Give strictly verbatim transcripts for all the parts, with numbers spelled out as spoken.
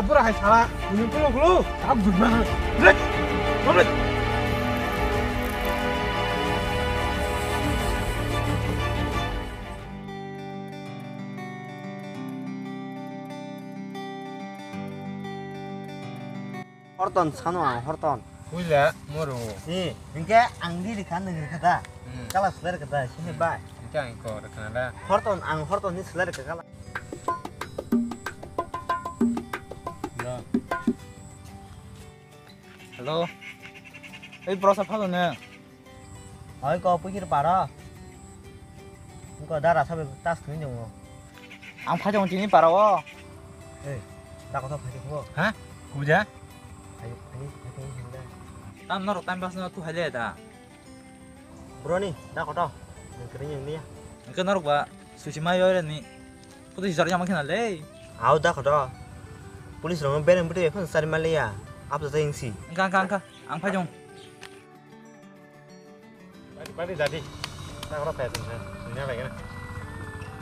Bura hai sala, ini pulo pulo, tak dulu. Rek, boleh. Horton sano ang Horton. Puila moro. Si, hingke ang di rikha nang rikha da. Hmm. Kala selai rikha da, sini Hmm. bai. Hingke ang ko rikha da. Horton, ang Horton ni selai rikha kala. Hello. Hello. Ei, bro, sa phalo ne? Oi ko puikir paro. Ko dara sabe tas khini nungo. Ang phajo tini paro o. Eh, da koto phajo ko. Ha? Kuja? Phajo, phajo, phajo, phajo. Tam norok time pass no tu haile da. Bro ni, da koto. Nang kering yang ni ya. Ke norok ba susi mai ore ni. Kutu si jor jama khina le. Au da koto. Police rong bereng bute phun sari maliya. Apa sa yang si? Engka, engka, engka. Ang phajo. Bari, bari, dadi. Tak rok kaya tong, dunia lagi na.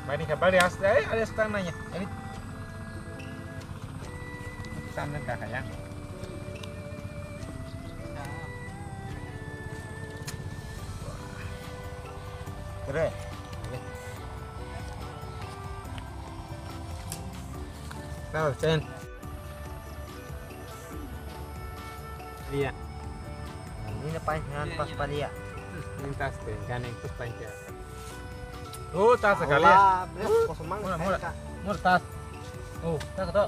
Bari ka, bari, aste, eh, ada stand nanya. Ini. Stand dan kakak ya. Kere. Tahu, Chen. Iya. Ini na pain ngan pas palia. Ini tas deh, jangan yang pas pain ya. Oh, tas sekali ya. Allah, bro, kosong mang Murah, murah. Murah tas. Oh, tas to.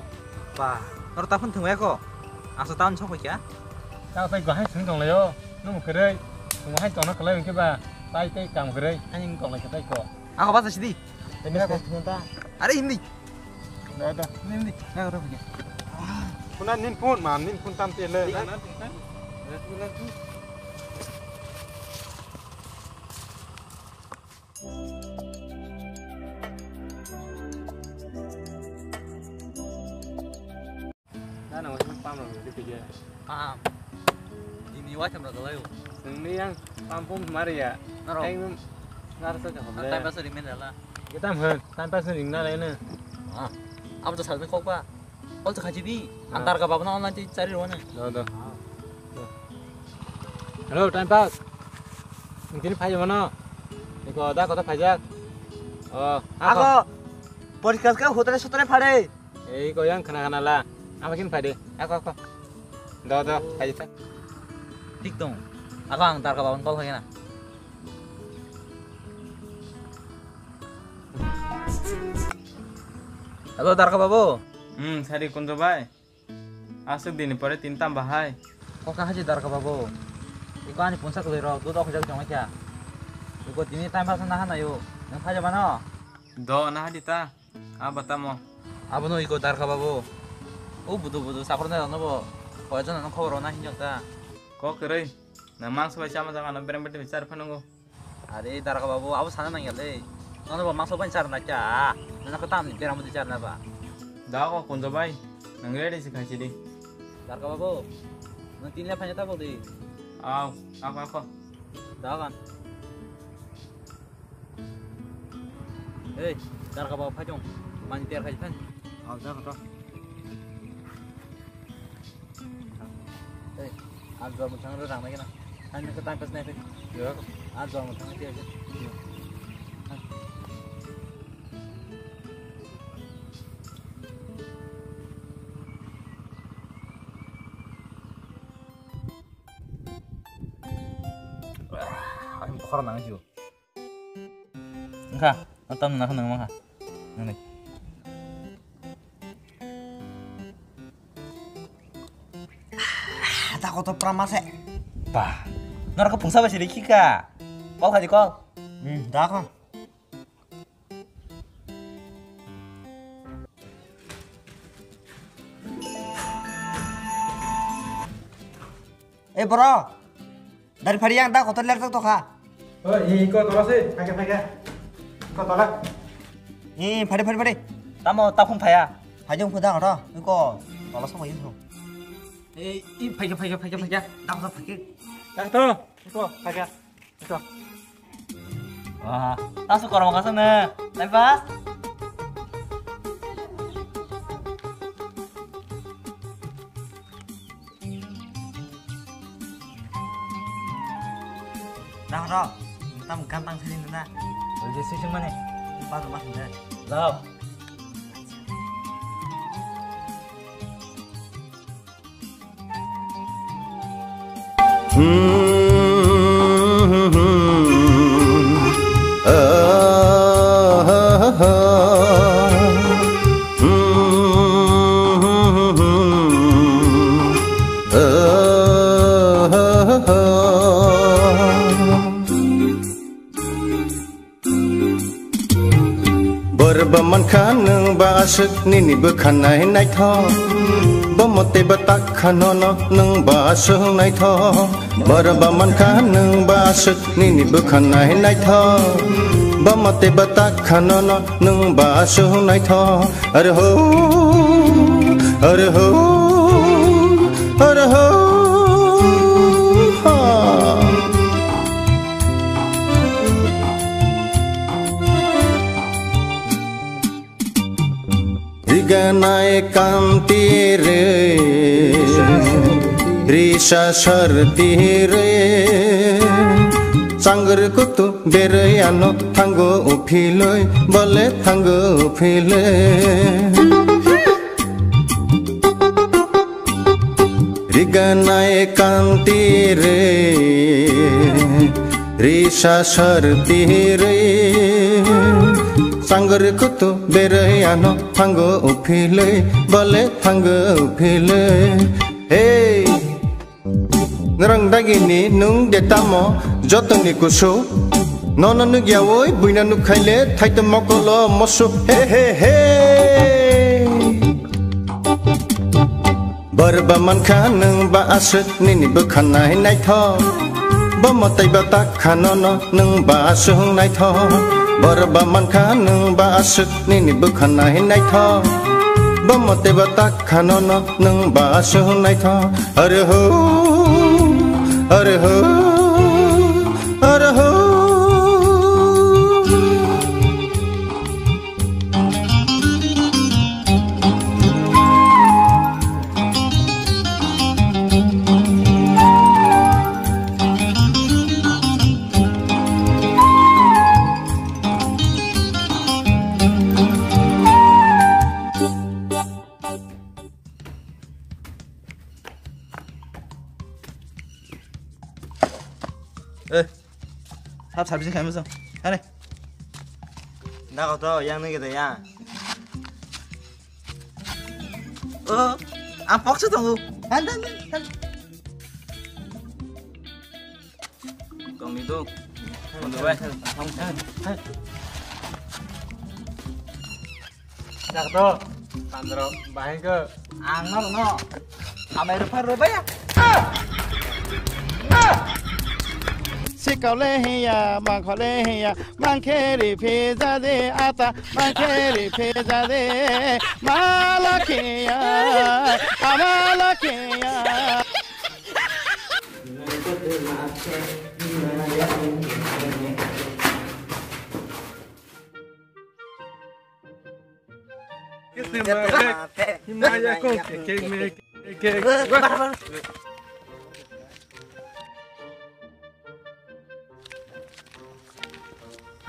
Pa, baru tahun tunggu ya kok. Asa tahun sok ya? Tahu saya gua hai sung dong leo. Nung kerei. Gua hai tong nak kelai ke ba. Tai tai kam kerei. Anjing kong lagi tai kok. Aku pas sih di. Ini aku. Are ini. Da, da. Ini, ini. Nah, udah punya. Kuna nin pun, man, nin pun tam tele. Nana wajib pam rong di tiga. Pam. Ini wajib rong layu. Ini yang pam pum mari ya. Naro. Yang naro saja. Time pass ring men la. Kita mah time pass ring na lain. Ah. Apa tuh satu kok pak? Oh tuh kaji bi. Antar ke bapak online cari ruangan. Do do. Hello, time pass. Ini phaijak mano. Iko da koto phaijak. Oh, ako. Ako. Poriskar ke hotel sotore phare. Ei ko yang khana khana la. Ama kin phai de. Ako, ako. Do, do, phai ta. Thik tong. Ako ang Darka Babu call khai na. Hello, Darka Babu. Hmm, sari Kunjo bai. Aswk dini pore tin tam bahai. Ko kaha si Darka Babu. Iko ani punsa kwlwi rok, duda khojak jongma kya. Iko tini time pass na hanayo. Nang phaijak mano? Do, na hadi ta. Abo tamo? Abono iko Darka Babu. O budu budu sakrok nai rokno bo. Koijon no khobor rok na hinjak ta. Kok kwrwi. Na mangsa bai chama jama no berem berem char phanango. Are Darka Babu, abo sana nangya le. Nono bo mangsa bai char na kya. Nono ko tamni berem berem char na ba. Da ko Kunjo bai. Nang ready se khai di. Darka Babu. Nang tin le phanya ta bo di. Aw, ako ako. Da kan. Ei, Darka Babu phaijong. Mani tiar khai phan. Aw, da ka to. Ei, ang jor muthang rang nai kena. Ang nang time pass nai phi. Ya. Ang jor muthang tiar. Ang khor nang sio. Engkha, ang tam nang nang mangkha. Nang dai. Ah, ta kotor pura mase. Bah, nora ko pungsa bai siri khika. Call khai di call. Hmm, da ko. Eh, bro. Dari phari yang da kotor ler tok tokha. Oi, iko tola se, phai khe, phai khe. Iko tola. Ih, phai de, phai de, phai de. Tamo takhum phaya? Phai de, phai de, aro. Iko tola se phai de. Ei, ei, phai khe, phai khe, phai khe, phai khe. Dak, dak, phai khe. Dak to, iko, phai khe. Iko. Wah, tasu kormo kasa ne. Time pass. Dah, dah. Tam gantang sini na. Jadi sising mana? Baru mas dah. Lau. Borba mankha nwng ba aswk nini bwkha nai naithok. Bomo teibo tak kha nono nwng ba aswk naithok. Borba mankha nwng ba aswk nini bwkha nai naithok. Bomo teibo tak kha nono nwng ba aswk naithok. Are ho, are ho, are ho, ha. Riganai kanti re, risa sarti re, sangr kutu berei ano thango uphiloi, bole thango uphiloi. Riganai kanti re, risa sarti re, sangr kutu berei ano thango uphiloi, bole thango uphiloi. Hey! Nrang dagini nung de tamo jotoni kusu. Nono nugya oi buina nukhaile thaito mokolo mosu. He he he. Borba mankha nwng ba aswk nini bwkha nai naithok. Bomo teibo tak kha nono nwng ba aswk naithok. Borba mankha nwng ba aswk nini bwkha nai naithok. Bomo teibo tak kha nono nwng ba aswk naithok. Are ho, are ho, are ho. Eh, sab servicing khaima song. Hane. Dago to, yang nang kita ya. Oh, ang poksa tongo. Han, han, han. Tongni do. Kondo bai. Dak to, tandro, bahai ke, ang no, no. Amai rupa rupa ya. Ah! Ah! Sikole hiya, mangkole hiya, mangkheri phi jade ata, mangkheri phi jade, malakhiya, amalakhiya.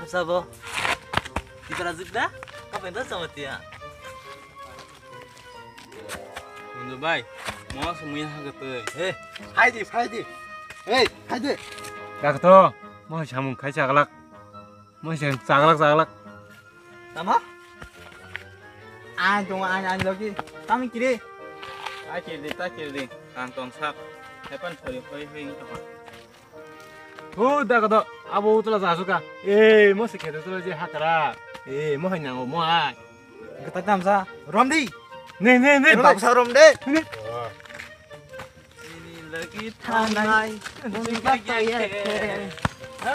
Sabo. Tipra jikda? Kapen da sama tia. Mundu bai, mo semuanya haga tuh. Eh, hai di, hai di. Eh, hai di. Dak to, mo samung khai chaglak. Mo seng chaglak chaglak. Tama? Ang tong ang ang logi. Tami kiri. Ta kiri, ta kiri. Ang tong sak. Hepan sori hoi hoi ni tong. Hu, da ka do, abo utla ja suka. Eh, mo se kheto utla je hakra. Eh, mo hai nango mo ai. Kata tamsa, romdi. Ne, ne, ne. Rom sa romde. Ne. Ini lagi thanai. Bumi kata ya. Ha?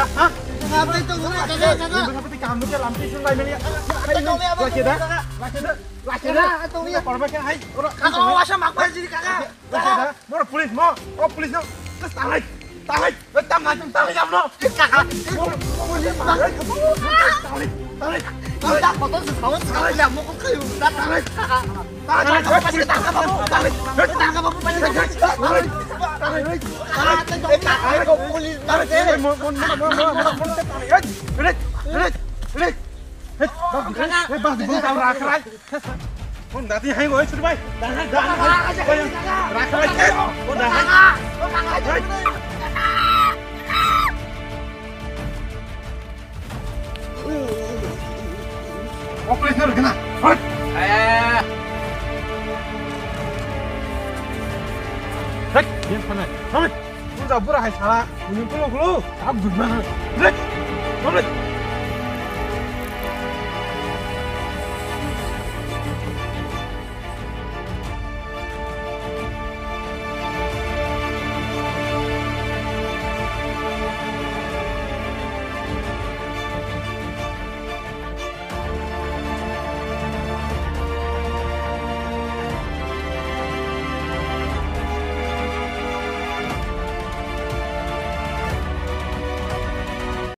da, ha? Kaka, tei tong ya, kaka, kaka. Ini sampai di kamu ke lampu sun lain ini. Tong ya, Bang. Laki da, laki da, laki da. Kaka, tong ya. Korban kan, hai. Kaka, awas sama aku sini, kaka. Laki da. Mo police mo, o police no. Terus tarik, tarik. Eh, tam lagi, tarik kamu no. Kaka. Mo police tarik. Tarik, tarik. Kaka, foto sesama sekali ya, mau kau kayu. Tarik. Kaka. Operation kena. Hoi. Eh. Hei, dia sana. Hoi. Pura pura hai sala. Ini kulo kulo. Ab dudna. Hei. Hoi.